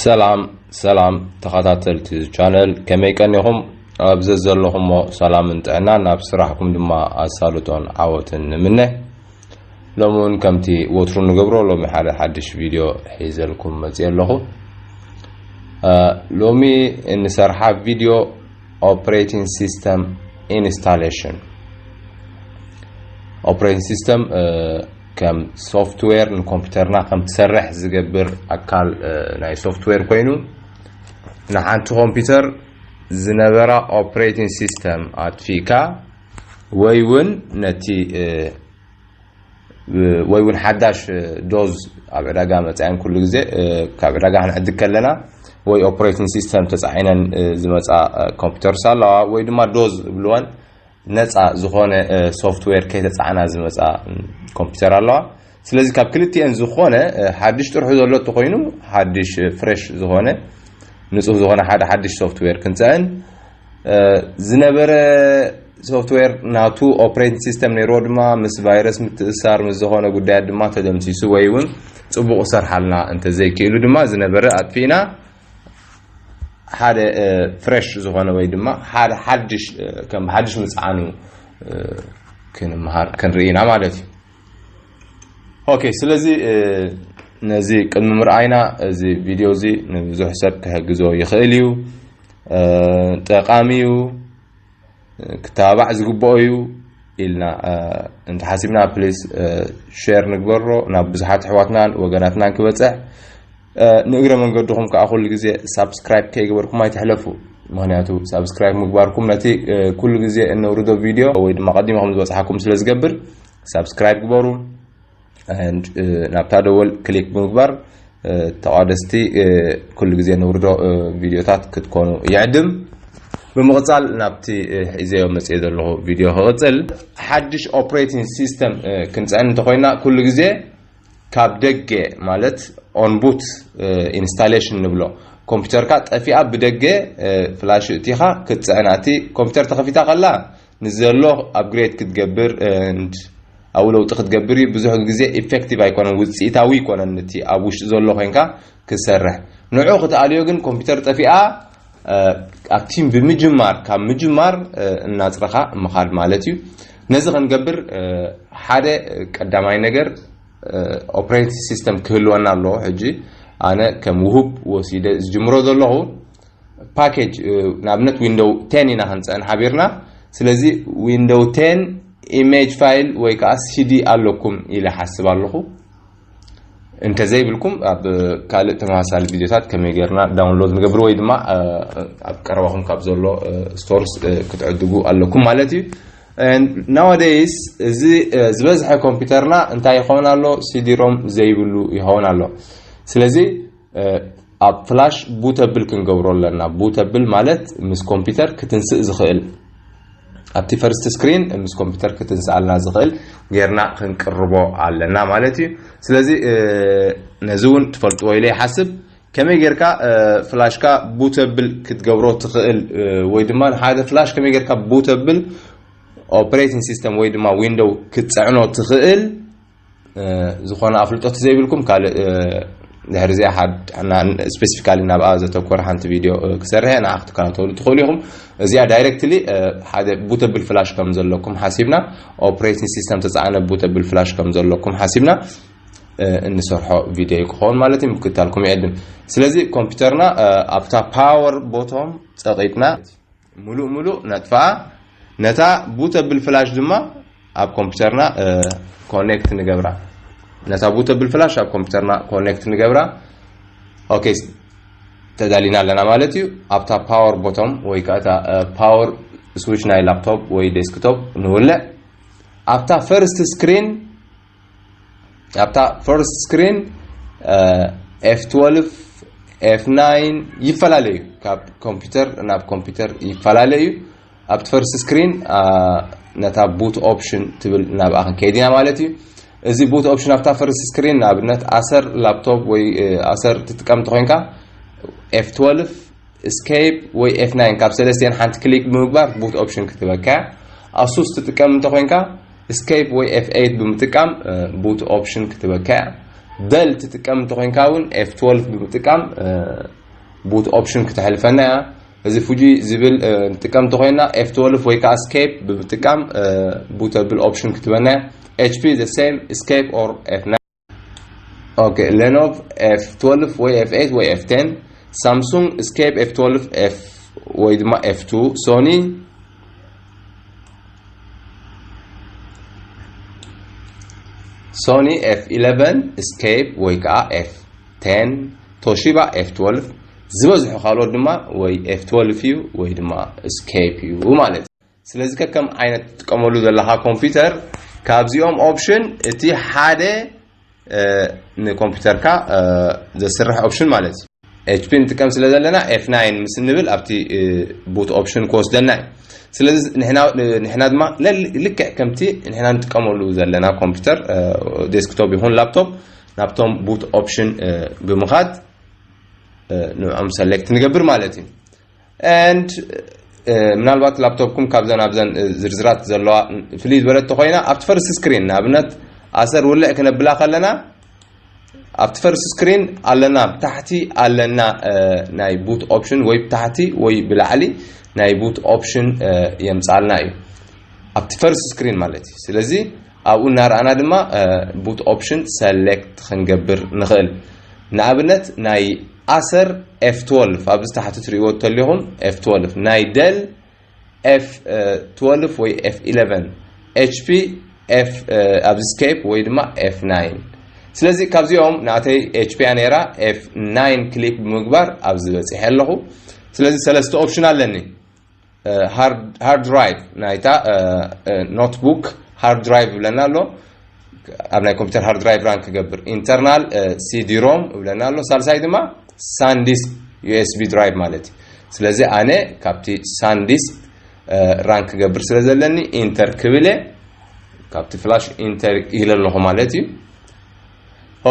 ሰላም ሰላም ተኸታተልቲ ቻነል፣ ከመይ ቀኒኹም? ኣብ ዘዘለኹሞ ሰላምን ጥዕናን፣ ኣብ ስራሕኩም ድማ ኣሳልጦን ዓወትን ንምነ። ሎሚ እውን ከምቲ ወትሩ ንገብሮ፣ ሎሚ ሓደ ሓድሽ ቪድዮ ሒዘልኩም መፅየ ኣለኹ። እ፣ ሎሚ እንሰርሓ ቪድዮ ኦፕሬቲንግ ሲስተም ኢንስታሌሽን። ኦፕሬቲንግ ሲስተም፣ እ፣ ከም ሶፍትዌር ንኮምፒውተርና ከም ትሰርሕ ዝገብር ኣካል፣ እ፣ ናይ ሶፍትዌር ኮይኑ፣ ንሓንቲ ኮምፒውተር ዝነበራ ኦፕሬቲንግ ሲስተም ኣጥፊእካ ወይ እውን ነቲ፣ እ፣ ወይ እውን ሓዳሽ፣ እ፣ ዶዝ ኣብ ዕዳጋ መፅኣን ኩሉ ግዜ፣ እ፣ ካብ ዕዳጋ ክንዕድግ ከለና ወይ ኦፕሬቲንግ ሲስተም ተፃዒነን፣ እ፣ ዝመፃ፣ እ፣ ኮምፒውተርስ ኣለዋ ወይ ድማ ዶዝ ዝብልወን ነፃ ዝኾነ፣ እ፣ ሶፍትዌር ከይተፃዕና ዝመፃ፣ እ፣ ኮምፒውተር ኣለዋ። ስለዚ ካብ ክልቲኤን ዝኾነ፣ እ፣ ሓድሽ ጥርሑ ዘሎ እንተኾይኑ ሓድሽ፣ እ፣ ፍሬሽ ዝኾነ ንፁህ ዝኾነ ሓደ ሓድሽ ሶፍትዌር ክንፅዕን፣ እ፣ ዝነበረ ሶፍትዌር ናቱ ኦፕሬቲንግ ሲስተም ነይርዎ ድማ ምስ ቫይረስ ምትእሳር ምስ ዝኾነ ጉዳያት ድማ ተደምሲሱ ወይ እውን ፅቡቕ ሰርሓልና እንተዘይክእሉ ድማ ዝነበረ ኣጥፊእና ሓደ፣ እ፣ ፍሬሽ ዝኾነ ወይ ድማ ሓደ ሓድሽ፣ እ፣ ከም ሓድሽ ምፅዓኑ፣ እ፣ ክንምሃር ክንርኢ ኢና ማለት እዩ። ኦኬ፣ ስለዚ፣ እ፣ ነዚ ቅድሚ ምርኣይና እዚ ቪድዮ እዚ ንብዙሕ ሰብ ክሕግዞ ይኽእል እዩ፣ እ፣ ጠቓሚ እዩ፣ እ፣ ክተባባዕ ዝግብኦ እዩ ኢልና፣ እ፣ እንተሓሲብና ፕሊስ፣ እ፣ ሼር ንግበሮ ናብ ብዙሓት ኣሕዋትናን ወገናትናን ክበፅሕ። እ፣ ንእግረ መንገድኹም ከዓ ኩሉ ግዜ ሳብስክራይብ ከይገበርኩም ኣይትሕለፉ። ምኽንያቱ ሳብስክራይብ ምግባርኩም ነቲ፣ እ፣ ኩሉ ግዜ እነውርዶ ቪድዮ ወይ ድማ ቀዲምኹም ዝበፅሓኩም ስለ ዝገብር ሳብስክራይብ ግበሩ። And፣ እ፣ ናብታ ደወል ክሊክ ብምግባር፣ እ፣ ተቋደስቲ፣ እ፣ ኩሉ ግዜ ነውርዶ፣ እ፣ ቪድዮታት ክትኮኑ ይዕድም። ብምቕፃል ናብቲ፣ እ፣ ሒዘዮ መፅየ ዘለኹ ቪድዮ ክቕፅል። ሓድሽ ኦፕሬቲንግ ሲስተም፣ እ፣ ክንፅዕን እንተኮይና ኩሉ ግዜ ካብ ደገ ማለት ኦን ቡት፣ እ፣ ኢንስታሌሽን ንብሎ፣ ኮምፒውተርካ ጠፊኣ ብደገ፣ እ፣ ፍላሽ እቲኻ ክትፅዕና። እቲ ኮምፒውተር ተኸፊታ ከላ ንዘሎ ኣፕግሬድ ክትገብር፣ and ኣብኡ ለውጢ ክትገብር እዩ። ብዙሕ ግዜ ኢፌክቲቭ ኣይኮነን፣ ውፅኢታዊ ኣይኮነን። እቲ ኣብ ውሽጢ ዘሎ ኮይንካ ክሰርሕ ንዑ ክትኣልዮ ግን ኮምፒውተር ጠፊኣ፣ እ፣ ኣብ ቲም ብምጅማር፣ ካብ ምጅማር፣ እ፣ እናፅረኻ ምኻድ ማለት እዩ። ነዚ ክንገብር፣ እ፣ ሓደ ቀዳማይ ነገር፣ እ፣ ኦፕሬቲንግ ሲስተም ክህልወና ኣለዎ። ሕጂ ኣነ ከም ውሁብ ወሲደ ዝጅምሮ ዘለኹ ፓኬጅ፣ እ፣ ንኣብነት ዊንዶው ቴን ኢና ክንፅዕን ሓቢርና። ስለዚ ዊንዶው ቴን ኢሜጅ ፋይል ወይ ከዓ ሲዲ ኣለኩም ኢለ ሓስብ ኣለኹ። እንተዘይብልኩም ኣብ ካልእ ተመሳሳሊ ቪድዮታት ከመይ ጌርና ዳውንሎድ ንገብር ወይ ድማ፣ እ፣ ኣብ ቀረባኹም ካብ ዘሎ፣ እ፣ ስቶርስ፣ እ፣ ክትዕድጉ ኣለኩም ማለት እዩ። And nowadays እዚ፣ እ፣ ዝበዝሐ ኮምፒውተርና እንታይ ይኸውን ኣሎ? ሲዲ ሮም ዘይብሉ ይኸውን ኣሎ። ስለዚ፣ እ፣ ኣብ ፍላሽ ቡተብል ክንገብሮ ኣለና። ቡተብል ማለት ምስ ኮምፒውተር ክትንስእ ዝኽእል፣ ኣብቲ ፈርስት ስክሪን ምስ ኮምፒውተር ክትንስኣልና ዝኽእል ጌርና ክንቅርቦ ኣለና ማለት እዩ። ስለዚ፣ እ፣ ነዚ እውን ትፈልጥዎ ኢለ ይሓስብ። ከመይ ጌርካ፣ እ፣ ፍላሽካ ቡተብል ክትገብሮ ትኽእል፣ እ፣ ወይ ድማ ንሓደ ፍላሽ ከመይ ጌርካ ቡተብል ኦፕሬቲንግ ሲስተም ወይ ድማ ዊንዶው ክትፅዕኖ ትኽእል፣ እ፣ ዝኾነ ኣፍልጦ ዘይብልኩም ካልእ፣ እ፣ ድሕሪ እዚኣ ሓድ-፣ ና-፣ ስፔሲፊካሊ ናብኣ ዘተኮረ ሓንቲ ቪድዮ፣ እ፣ ክሰርሕ እየ፣ ንዓ ክትከታተሉ ትኽእሉ ኢኹም። እዚኣ ዳይሬክትሊ፣ እ፣ ሓደ ቡተብል ፍላሽ ከም ዘለኩም ሓሲብና፣ ኦፕሬቲንግ ሲስተም ተፃዕነ ቡተብል ፍላሽ ከም ዘለኩም ሓሲብና፣ እ፣ እንሰርሖ ቪድዮ ክኸውን ማለት እዩ። ምክትታልኩም ይዕድም። ስለዚ ኮምፒውተርና፣ እ፣ ኣብታ ፓወር ቦቶም ፀቒጥና፣ ሙሉእ ሙሉእ ነጥፍኣ። ነታ ቡተብል ፍላሽ ድማ ኣብ ኮምፒውተርና፣ እ፣ ኮኔክት ንገብራ። ነታ ቡተብል ፍላሽ ኣብ ኮምፒውተርና ኮኔክት ንገብራ። ኦኬ፣ ተዳሊና ኣለና ማለት እዩ። ኣብታ ፓወር ቦቶም ወይ ከዓ እታ፣ እ፣ ፓወር ስዊች ናይ ላፕቶፕ ወይ ዴስክቶፕ ንውልዕ። ኣብታ ፈርስት ስክሪን ኣብታ ፈርስት ስክሪን፣ እ፣ ኤፍ ትወልቭ፣ ኤፍ ናይን ይፈላለዩ፣ ካብ ኮምፒውተር ናብ ኮምፒውተር ይፈላለዩ። ኣብቲ ፈርስት ስክሪን፣ እ፣ ነታ ቡት ኦፕሽን ትብል ናብኣ ክንከይድ ኢና ማለት እዩ። እዚ ቡት ኦፕሽን ኣብታ ፈርስት ስክሪን ንኣብነት ኣሰር ላፕቶፕ ወይ፣ እ፣ ኣሰር ትጥቀም እንተኮይንካ ኤፍ ትወልቭ፣ ኤስኬፕ ወይ ኤፍ ናይን ካብ ሰለስቲኤን ሓንቲ ክሊክ ብምግባር ቡት ኦፕሽን ክትበካ እያ። ኣሱስ ትጥቀም እንተኮይንካ ኤስኬፕ ወይ ኤፍ ኤይት ብምጥቃም፣ እ፣ ቡት ኦፕሽን ክትበካ እያ። ደል ትጥቀም እንተኾይንካ እውን ኤፍ ትወልቭ ብምጥቃም boot option ክተሕልፈና እያ። እዚ ፉጂ ዝብል ንጥቀም እንተኾይና ኤፍ ትወልቭ ወይ ከዓ ስኬፕ ብምጥቃም bootable option ክትበና እያ። ኤች ፒ the same, ስኬፕ or ኤፍ ናይን። ኦኬ፣ ሌኖቭ ኤፍ ትወልቭ ወይ ኤፍ ኤይት ወይ ኤፍ ቴን፣ ሳምሱንግ ስኬፕ ኤፍ ትወልቭ ኤፍ ወይ ድማ ኤፍ ቱ፣ ሶኒ ሶኒ ኤፍ ኢለቨን ስኬፕ ወይ ከዓ ኤፍ ቴን፣ ቶሺባ ኤፍ ትወልቭ፣ ዝበዝሑ ካልኦት ድማ ወይ ኤፍ ትወልቭ እዩ ወይ ድማ ስኬፕ እዩ ማለት እዩ። ስለዚ ከከም ዓይነት ትጥቀመሉ ዘለካ ኮምፒውተር ካብዚኦም ኦፕሽን እቲ ሓደ ንኮምፒውተርካ ዘስርሕ ኦፕሽን ማለት እዩ። ኤች ፒ ንጥቀም ስለ ዘለና ኤፍ ናይን ምስ እንብል ኣብቲ boot option ክወስደና እዩ። ስለዚ ንሕና ድማ ልክዕ ከምቲ ንሕና ንጥቀመሉ ዘለና ኮምፒውተር ዴስክቶፕ ይኹን ላፕቶፕ ናብቶም boot option ብምኻድ ንዕኦም ሰሌክት ንገብር ማለት እዩ። And ምናልባት ላፕቶፕኩም ካብዘን ኣብዘን ዝርዝራት ዘለዋ ፍልይ ዝበለት ተኮይና ኣብቲ ፈርስት ስክሪን ንኣብነት ኣሰር ውልዕ ክነብላ ከለና ኣብቲ ፈርስት ስክሪን ኣለና፣ ብታሕቲ ኣለና ናይ boot option ወይ ብታሕቲ ወይ ብላዕሊ ናይ boot option የምፃልና እዩ ኣብቲ ፈርስት ስክሪን ማለት እዩ። ስለዚ ኣብኡ እናረኣና ድማ boot option ሰሌክት ክንገብር ንኽእል። ንኣብነት ናይ ኣሰር ኤፍ ትወልቭ ኣብዚ ታሕቲ ትሪእዎ ተለኹም ኤፍ ትወልቭ ናይ ደል ኤፍ ትወልቭ ወይ ኤፍ ኢለቨን፣ ኤች ፒ ኤፍ ኣብዚ ስኬፕ ወይ ድማ ኤፍ ናይን። ስለዚ ካብዚኦም ናተይ ኤች ፒ እያ ነይራ፣ ኤፍ ናይን ክሊክ ብምግባር ኣብዚ በፂሐ ኣለኹ። ስለዚ ሰለስተ ኦፕሽን ኣለኒ። ሃርድ ድራይቭ ናይታ ኖትቡክ ሃርድ ድራይቭ ይብለና ኣሎ። ኣብ ናይ ኮምፒውተር ሃርድ ድራይቭ ራን ክገብር ኢንተርናል ሲዲ ሮም ይብለና ኣሎ። ሳልሳይ ድማ ሳንዲስክ ዩ ኤስ ቢ ድራይቭ ማለት እዩ። ስለዚ ኣነ ካብቲ ሳንዲስክ ራን ክገብር ስለ ዘለኒ ኢንተር ክብል እየ። ካብቲ ፍላሽ ኢንተር ኢለ ኣለኹ ማለት እዩ።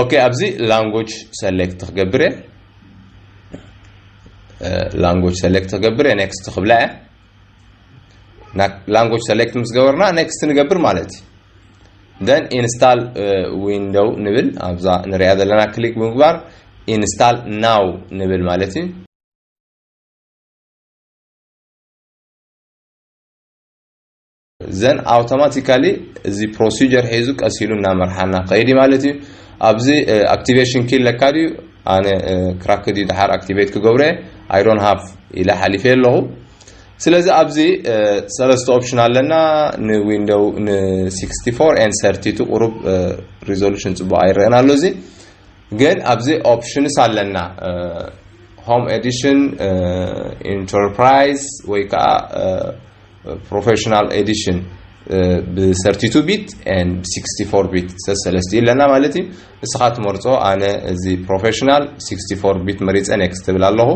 ኦኬ፣ ኣብዚ ላንጎጅ ሰሌክት ክገብር እየ። ላንጎጅ ሰሌክት ክገብር እየ፣ ኔክስት ክብላ እየ። ላንጎጅ ሰሌክት ምስ ገበርና ኔክስት ንገብር ማለት እዩ። ደን ኢንስታል ዊንዶው ንብል፣ ኣብዛ ንሪኣ ዘለና ክሊክ ብምግባር ኢንስታል ናው ንብል ማለት እዩ። ዘን ኣውቶማቲካሊ እዚ ፕሮሲጀር ሒዙ ቀስ ኢሉ እናመርሓና ከይዲ ማለት እዩ። ኣብዚ ኣክቲቬሽን ኪ ኣለካ ድዩ? ኣነ ክራክ ድዩ ድሓር ኣክቲቬት ክገብረ ኣይ ዶንት ሃቭ ኢለ ሓሊፈ ኣለኹ። ስለዚ ኣብዚ ሰለስተ ኦፕሽን ኣለና። ንዊንዶው ን ሲክስቲ ፎር ኤን ሰርቲ ቱ ቁሩብ ሪዞሉሽን ፅቡቅ ኣይረአን ኣሎ እዚ። ግን ኣብዚ ኦፕሽንስ ኣለና። ሆም ኤዲሽን፣ ኢንተርፕራይዝ ወይ ከዓ ፕሮፌሽናል ኤዲሽን ብ ሰርቲ ቱ ቢት ኤንድ ሲክስቲ ፎር ቢት ሰሰለስቲኡ ኣለና ማለት እዩ። እስኻ ትመርጾ። ኣነ እዚ ፕሮፌሽናል ሲክስቲ ፎር ቢት መሪጸ ኔክስት ትብል ኣለኹ።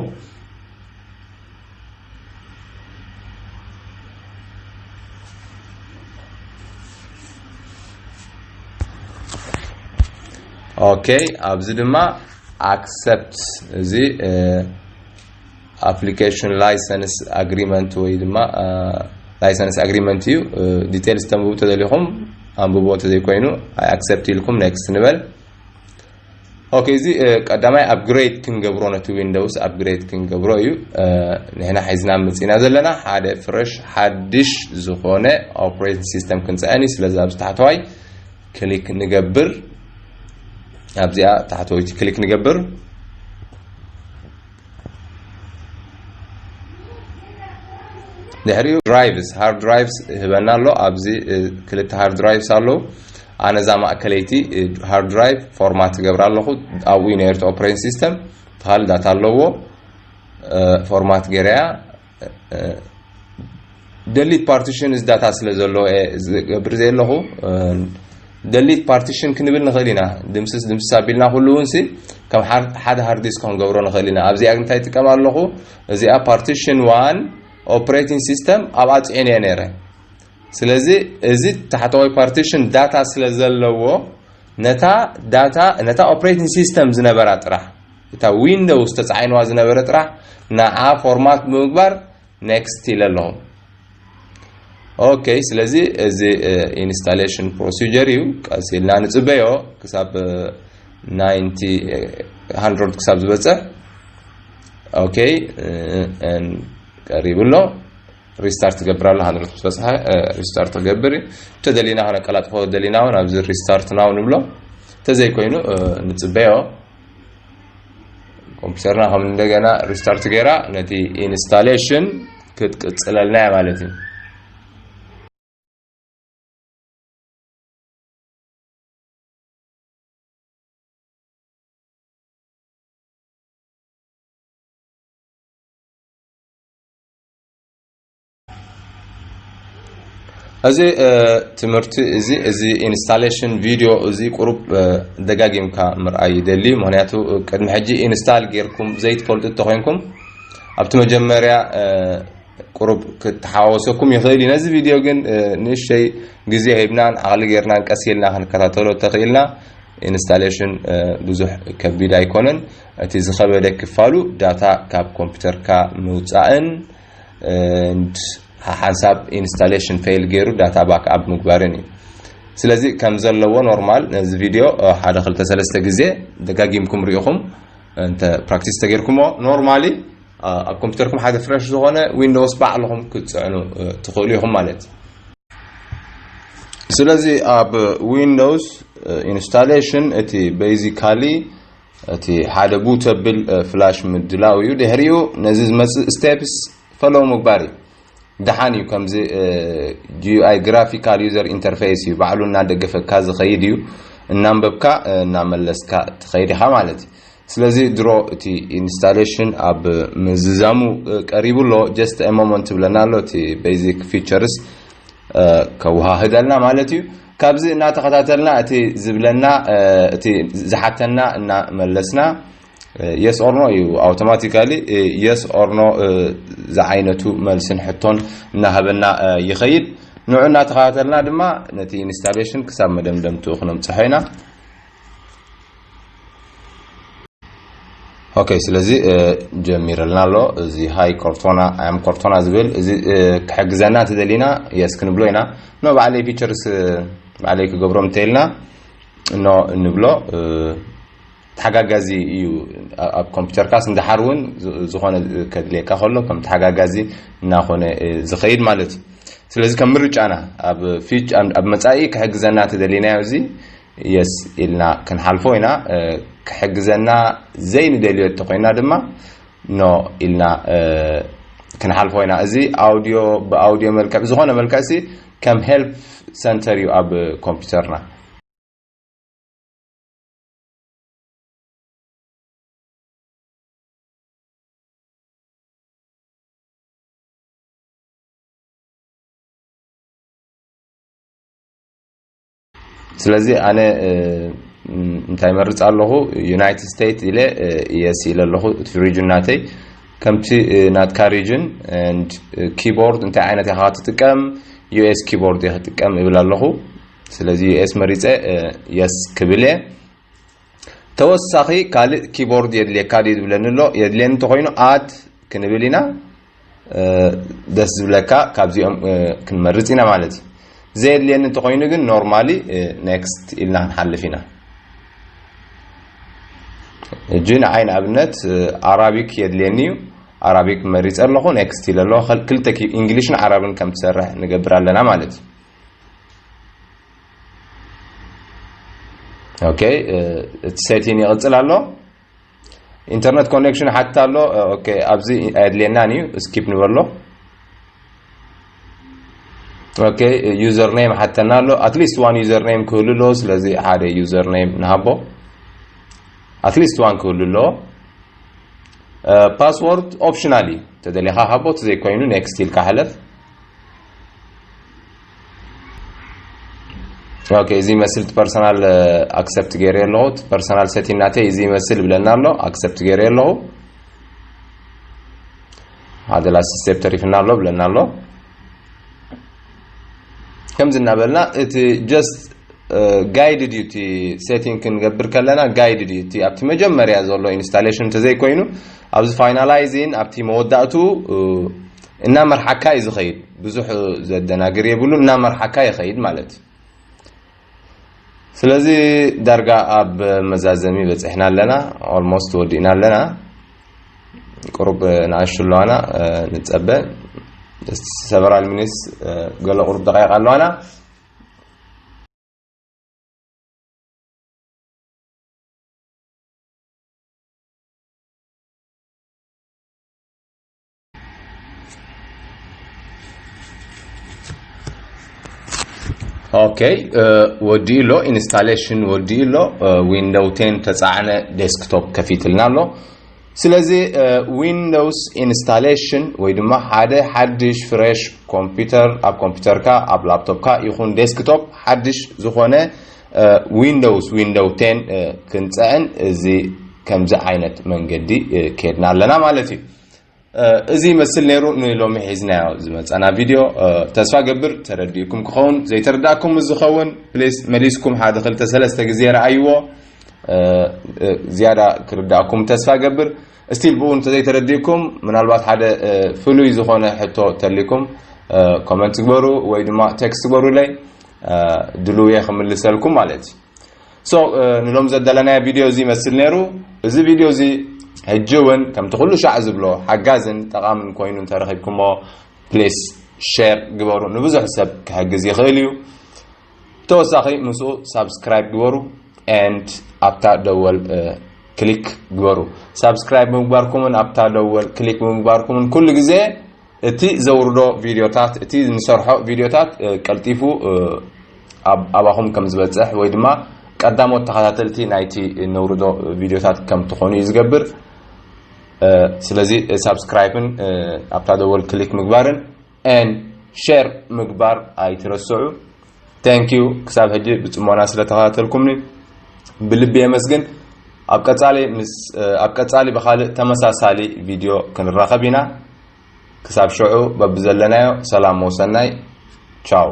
ኦኬ፣ ኣብዚ ድማ ኣክሰፕት እዚ ኣፕሊኬሽን ላይሰንስ ኣግሪመንት ወይ ድማ ላይሰንስ ኣግሪመንት እዩ። ዲቴልስ ተንብቡ ተደሊኹም ኣንብቦ፣ እንተዘይኮይኑ ኣይ ኣክሰፕት ኢልኩም ኔክስት ንበል። ኦኬ፣ እዚ ቀዳማይ ኣፕግሬድ ክንገብሮ፣ ነቲ ዊንዶውስ ኣፕግሬድ ክንገብሮ እዩ። ንሕና ሒዝና መፂና ዘለና ሓደ ፍረሽ ሓድሽ ዝኾነ ኦፕሬቲንግ ሲስተም ክንፅዕን እዩ። ስለዚ ኣብዚ ታሕተዋይ ክሊክ ንገብር፣ ኣብዚኣ ታሕተወይቲ ክሊክ ንገብር። ድሕሪኡ ድራይቭስ፣ ሃርድ ድራይቭስ ይህበና ኣሎ። ኣብዚ ክልተ ሃርድ ድራይቭስ ኣለዉ። ኣነ እዛ ማእከለይቲ ሃርድ ድራይቭ ፎርማት ትገብር ኣለኹ። ኣብኡ እዩ ነይሩ እቲ ኦፕሬቲንግ ሲስተም፣ ተኻል ዳታ ኣለዎ። ፎርማት ገይረያ። ደሊት ፓርቲሽን እዚ ዳታ ስለ ዘለዎ እየ ዝገብር ዘለኹ። ደሊት ፓርቲሽን ክንብል ንኽእል ኢና። ድምስስ ድምስስ ኣቢልና ኩሉ እውን ሲ ከም ሓደ ሃርድ ዲስክ ክንገብሮ ንኽእል ኢና። ኣብዚኣ እንታይ ይጥቀም ኣለኹ? እዚኣ ፓርቲሽን ዋን ኦፕሬቲንግ ሲስተም ኣብኣ ፅዒነ እየ ነይረ። ስለዚ እዚ ታሕተዋይ ፓርቲሽን ዳታ ስለ ዘለዎ ነታ ዳታ፣ ነታ ኦፕሬቲንግ ሲስተም ዝነበራ ጥራሕ፣ እታ ዊንዶውስ ተፃዒንዋ ዝነበረ ጥራሕ ንዓ ፎርማት ብምግባር ኔክስት ኢለ ኣለኹ። ኦኬ፣ ስለዚ እዚ ኢንስታሌሽን ፕሮሲጀር እዩ። ቀስ ኢልና ንፅበዮ ክሳብ ናይንቲ፣ እ፣ ሃንድረድ ክሳብ ዝበፅሕ። ኦኬ፣ እ፣ እ፣ ቀሪቡ ኣሎ። ሪስታርት ትገብር ኣላ። ሃንድረድ ምስ በፅሐ፣ እ፣ ሪስታርት ክገብር እዩ። እንተደሊና ከነቀላጥፎ ደሊና እውን ኣብዚ ሪስታርት ናው ንብሎ። እንተዘይኮይኑ፣ እ፣ ንፅበዮ። ኮምፒውተርና ከም እንደገና ሪስታርት ገይራ ነቲ ኢንስታሌሽን ክትቅፅለልና እያ ማለት እዩ። እዚ፣ እ፣ ትምህርቲ እዚ፣ እዚ ኢንስታሌሽን ቪድዮ እዚ ቁሩብ፣ እ፣ ደጋጊምካ ምርኣይ ይደሊ። ምኽንያቱ ቅድሚ ሕጂ ኢንስታል ጌርኩም ዘይትፈልጡ እንተኾይንኩም፣ ኣብቲ መጀመርያ፣ እ፣ ቁሩብ ክተሓዋወሰኩም ይኽእል እዩ። ነዚ ቪድዮ ግን፣ እ፣ ንእሽተይ ግዜ ሂብናን ዓቕሊ ጌርናን ቀስ ኢልና ክንከታተሎ ተኽኢልና፣ ኢንስታሌሽን፣ እ፣ ብዙሕ ከቢድ ኣይኮነን። እቲ ዝኸበደ ክፋሉ ዳታ ካብ ኮምፒውተርካ ምውፃእን፣ እ፣ ሓንሳብ ኢንስታሌሽን ፌል ገይሩ ዳታ ባክኣፕ ምግባርን እዩ። ስለዚ ከም ዘለዎ ኖርማል ነዚ ቪድዮ፣ እ፣ ሓደ ክልተ ሰለስተ ግዜ ደጋጊምኩም ሪኢኹም እንተ ፕራክቲስ ተጌርኩሞ ኖርማሊ፣ እ፣ ኣብ ኮምፒውተርኩም ሓደ ፍሬሽ ዝኾነ ዊንዶውስ ባዕልኹም ክትፅዕኑ፣ እ፣ ትኽእሉ ኢኹም ማለት እዩ። ስለዚ ኣብ ዊንዶውስ፣ እ፣ ኢንስታሌሽን እቲ ቤዚካሊ እቲ ሓደ ቡተብል፣ እ፣ ፍላሽ ምድላው እዩ። ድሕሪኡ ነዚ ዝመፅእ ስቴፕስ ፈሎው ምግባር እዩ። ደሓን እዩ። ከምዚ፣ እ፣ ጂ ዩ ኣይ ግራፊካል ዩዘር ኢንተርፌስ እዩ። ባዕሉ እናደገፈካ ዝኸይድ እዩ። እናንበብካ፣ እ፣ እናመለስካ ትኸይድ ኢኻ ማለት እዩ። ስለዚ ድሮ እቲ ኢንስታሌሽን ኣብ ምዝዛሙ፣ እ፣ ቀሪቡ ኣሎ። ጀስት ሞመንት ትብለና ኣሎ። እቲ ቤዚክ ፊቸርስ፣ እ፣ ከወሃህደልና ማለት እዩ። ካብዚ እናተኸታተልና እቲ ዝብለና፣ እ፣ እቲ ዝሓተና እናመለስና፣ የስ ኦር ኖ እዩ። ኣውቶማቲካሊ የስ ኦር ኖ ዝዓይነቱ መልስን ሕቶን እናሃበና፣ እ፣ ይኸይድ። ንዑ እናተኸታተልና ድማ ነቲ ኢንስታሌሽን ክሳብ መደምደምትኡ ክነምፅሖ ኢና። ኦኬ፣ ስለዚ፣ እ፣ ጀሚረልና ኣሎ። እዚ ሃይ ኮርቶና፣ ኣያም ኮርቶና ዝብል እዚ፣ እ፣ ክሕግዘና እንተደሊና የስ ክንብሎ ኢና። ኖ ባዕለይ ፊቸርስ፣ እ፣ ባዕለይ ክገብሮም እንተኢልና ኖ እንብሎ። እ፣ ተሓጋጋዚ እዩ። ኣብ ኮምፒውተርካስ እንድሓር እውን ዝ-፣ ዝኾነ ከድልየካ ከሎ ከም ተሓጋጋዚ እናኾነ፣ እ፣ ዝኸይድ ማለት እዩ። ስለዚ ከም ምርጫና ኣብ ፊች-፣ ኣብ፣ ኣብ መጻኢ ክሕግዘና ተደሊናዮ እዚ የስ ኢልና ክንሓልፎ ኢና። እ፣ ክሕግዘና ዘይንደልዮ እንተኾይና ድማ ኖ ኢልና፣ እ፣ ክንሓልፎ ኢና። እዚ ኣውዲዮ፣ ብኣውዲዮ መልክዕ፣ ዝኾነ መልክዕሲ ከም ሄልፕ ሰንተር እዩ ኣብ ኮምፒውተርና። ስለዚ ኣነ፣ እ፣ ም-፣ እንታይ መርጽ ኣለኹ? ዩናይትድ ስቴትስ ኢለ፣ እ፣ የስ ኢለ ኣለኹ። እቲ ሪጅን ናተይ ከምቲ፣ እ፣ ናትካ ሪጅን ኤንድ፣ እ፣ ኪቦርድ እንታይ ዓይነት ኢኻ ትጥቀም? ዩ ኤስ ኪቦርድ እየ ክጥቀም እብል ኣለኹ። ስለዚ ዩ ኤስ መሪጸ፣ እ፣ የስ ክብል እየ። ተወሳኺ ካልእ ኪቦርድ የድልየካ ድዩ ዝብለኒ ኣሎ። የድልየኒ እንተኾይኑ ኣድ ክንብል ኢና። እ፣ ደስ ዝብለካ ካብዚኦም፣ እ፣ ክንመርጽ ኢና ማለት እዩ። ዘየድልየኒ እንተኾይኑ ግን ኖርማሊ፣ እ፣ ኔክስት ኢልና ክንሓልፍ ኢና። ሕጂ ንዓይ ንኣብነት፣ እ፣ ኣራቢክ የድልየኒ እዩ። ኣራቢክ መሪጸ ኣለኹ፣ ኔክስት ኢለ ኣለኹ። ክል-፣ ክልተ ኪ-፣ ኢንግሊሽን ዓረብን ከም ትሰርሕ ንገብር ኣለና ማለት እዩ። ኦኬ፣ እ፣ እቲ ሴቲን ይቕጽል ኣሎ። ኢንተርነት ኮኔክሽን ሓታ ኣሎ። እ፣ ኦኬ፣ ኣብዚ ኣየድልየናን እዩ፣ ስኪፕ ንበሎ። ኦኬ፣ ዩዘር ኔም ሓተና ኣሎ። ኣትሊስት ዋን ዩዘር ኔም ክህሉ ኣለዎ። ስለዚ ሓደ ዩዘር ኔም ንሃቦ። ኣትሊስት ዋን ክህሉ ኣለዎ። እ፣ ፓስወርድ ኦፕሽናል እዩ። ተደሊኻ ሃቦ፣ ተዘይኮይኑ ኔክስት ኢልካ ሕለፍ። ኦኬ፣ እዚ ይመስል እቲ ፐርሰናል፣ እ፣ ኣክሰፕት ገይረ ኣለኹ። እቲ ፐርሰናል ሴቲንግ ናተይ እዚ ይመስል ብለና ኣሎ። ኣክሰፕት ገይረ ኣለኹ። ሓደ ላስት ስቴፕ ተሪፍና ኣሎ ብለና ኣሎ። ከምዚ እናበልና እቲ ጀስት፣ እ፣ ጋይድድ እዩ። እቲ ሴቲንግ ክንገብር ከለና ጋይድድ እዩ። እቲ ኣብቲ መጀመርያ ዘሎ ኢንስታሌሽን እንተዘይኮይኑ ኣብዚ ፋይናላይዚን ኣብቲ መወዳእቱ፣ እ፣ እናመርሓካ እዩ ዝኸይድ። ብዙሕ ዘደናግር የብሉን፣ እናመርሓካ ይኸይድ ማለት እዩ። ስለዚ ዳርጋ ኣብ መዛዘሚ በፂሕና ኣለና። Almost ወዲእና ኣለና። ቁሩብ ንኣሽቱ ኣለዋና፣ ንፀበ። Several minutes፣ ገለ ቁሩብ ደቃይቅ ኣለዋና። Okay፣ ወዲኡ ኣሎ፣ installation ወዲኡ ኣሎ። Windows ten ተፃዕነ፣ desktop ከፊትልና ኣሎ። ስለዚ Windows installation ወይ ድማ ሓደ ሓድሽ fresh ኮምፒውተር ኣብ ኮምፒውተርካ ኣብ ላፕቶፕካ ይኹን desktop ሓድሽ ዝኾነ Windows፣ Windows ten ክንፅዕን እዚ ከምዚ ዓይነት መንገዲ ከድና ኣለና ማለት እዩ። እዚ ይመስል ነይሩ ንሎሚ ሒዝናዮ ዝመፀና ቪድዮ። ተስፋ ገብር ተረዲእኩም ክኸውን፣ ዘይተረዳእኩም ምስ ዝኸውን please መሊስኩም ሓደ ክልተ ሰለስተ ግዜ ረኣይዎ። ዝያዳ ክርዳእኩም ተስፋ ገብር። Still ብኡ እንተዘይተረዲእኩም ምናልባት ሓደ ፍሉይ ዝኾነ ሕቶ ተሊኩም comment ግበሩ ወይ ድማ text ግበሩለይ፣ ድሉው እየ ክምልሰልኩም ማለት እዩ። So ንሎም ዘዳለናዮ ቪድዮ እዚ ይመስል ነይሩ። እዚ ቪድዮ እዚ ሕጂ እውን ከምቲ ኩሉ ሻዕ ዝብሎ ሓጋዝን ጠቓምን ኮይኑ እንተረኺብኩሞ please share ግበሩ፣ ንብዙሕ ሰብ ክሕግዝ ይኽእል እዩ። ተወሳኺ ምስኡ subscribe ግበሩ and ኣብታ ደወል click ግበሩ። Subscribe ብምግባርኩምን ኣብታ ደወል click ብምግባርኩምን ኩሉ ግዜ እቲ ዘውርዶ ቪድዮታት፣ እቲ ንሰርሖ ቪድዮታት ቀልጢፉ ኣባኹም ከም ዝበፅሕ ወይ ድማ ቀዳሞት ተኸታተልቲ ናይቲ ነውርዶ ቪድዮታት ከም ትኾኑ እዩ ዝገብር። ስለዚ subscribe ን ኣብታ ደወል click ምግባርን and share ምግባር ኣይትረስዑ። Thank you ክሳብ ሕጂ ብፅሞና ስለተኸታተልኩምኒ ብልቢ የመስግን። ኣብ ቀፃሊ ምስ ኣብ ቀፃሊ ብኻልእ ተመሳሳሊ ቪድዮ ክንራኸብ ኢና። ክሳብ ሽዑ በብዘለናዮ ሰላም ወሰናይ። ቻው።